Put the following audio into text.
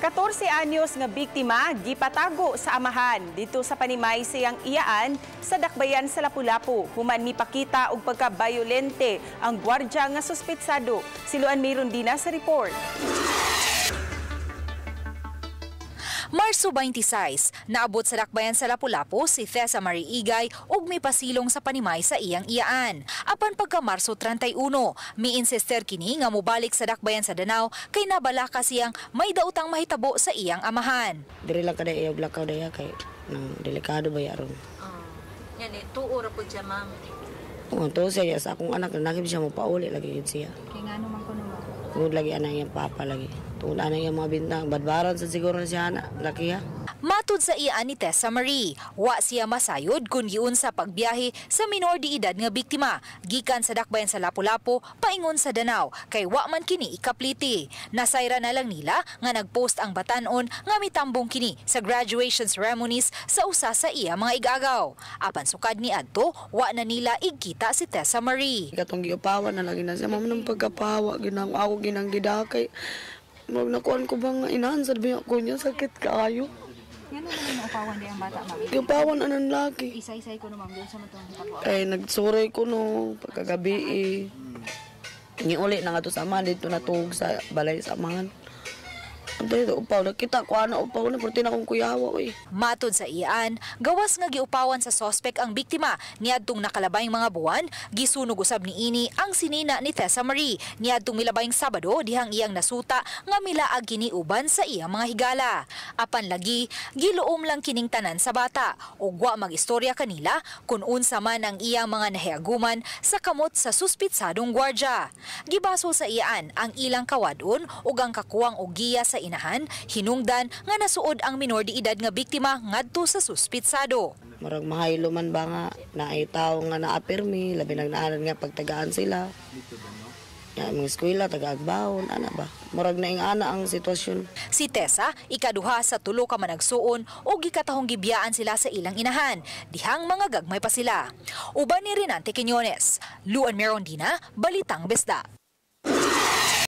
14 anyos nga biktima gipatago sa amahan dito sa panimay siyang iyaan sa Dakbayan sa Lapu-Lapu. Human mipakita og pagka-bayolente ang gwardya nga suspetsado. Si Luan Mirondina sa report. Marso 26, naabot sa Dakbayan sa Lapu-Lapu si Thesa Marie Igay ug mipasilong sa panimay sa iyang iyaan. Apan pagka Marso 31, mi-insister kini nga mobalik sa Dakbayan sa Danao kay nabalaka siyang may daotang mahitabo sa iyang amahan. Diri lang kada iyog lakaw daya kay nang delikado ba ya ron. Yan eh, tuo ra pud siya, ma'am. Oo, to siya sa akong anak nakib siya mo pauli lagi gid siya. Kay ngano man kuno, ma'am? Tungod lagi anang iyang papa lagi. Tungod anang iyang mga bintang badbaran sa siguro na siya ana laki ha. Matud sa iyaan ni Tessa Marie, wa siya masayod kung giunsa pagbiyahe sa minor de edad nga biktima gikan sa Dakbayan sa Lapu-Lapu paingon sa Danao kay wa man kini ikapliti. Nasayra na lang nila nga nagpost ang batan-on nga mitambong kini sa graduation ceremonies sa usa sa iya mga igagaw. Apan sukad ni adto, wa na nila igkita si Tessa Marie. Katong giupawan na lagi na siya ma'am ng pagkapawa ginang ako ginang gidakay. Mag nakuan ko bang inahan sa biya ko niya sakit kaayo. Ngano man ang upawan di ang bata, ma'am? Giupawan anan laki. Isay-isay ko no, ma'am, doon sa matong hitabo. Ay nagsuroy ko no pagkagabi eh. Niuli na nga to sa amahan dito natug sa balay sa amahan. Ang dito upaw nakita ko ana upaw na perti na akong kuyawa oy. Matod sa iyaan, gawas nga giupawan sa sospek ang biktima niadtong nakalabayng mga buwan, gisunog usab niini ang sinina ni Tessa Marie niadtong milabayng Sabado dihang iyang nasuta nga milaag kini uban sa iyang mga higala. Apan lagi, giluom lang kining tanan sa bata ug wa magistorya kanila kung unsa man ang iyang mga nahiaguman sa kamot sa suspitsadong gwardya. Gibasol sa iyaan ang ilang kawadon ug ang kakuwang og giya sa inahan, hinungdan nga nasuod ang minor de edad nga biktima ngadto sa suspitsado. Murag mahaylo man ba nga naay tawo nga naapirmi, labi nag naanan nga pagtagaan sila. Ya, mga eskwela, taga-agbaon, ana ba? Murag na ana ang sitwasyon. Si Tessa, ikaduha sa tulo ka managsuon o gikatahong gibiyaan sila sa ilang inahan. Dihang mga gagmay pa sila. Uban ni Renante Quiñones, Luan Merondina, Balitang Bisda.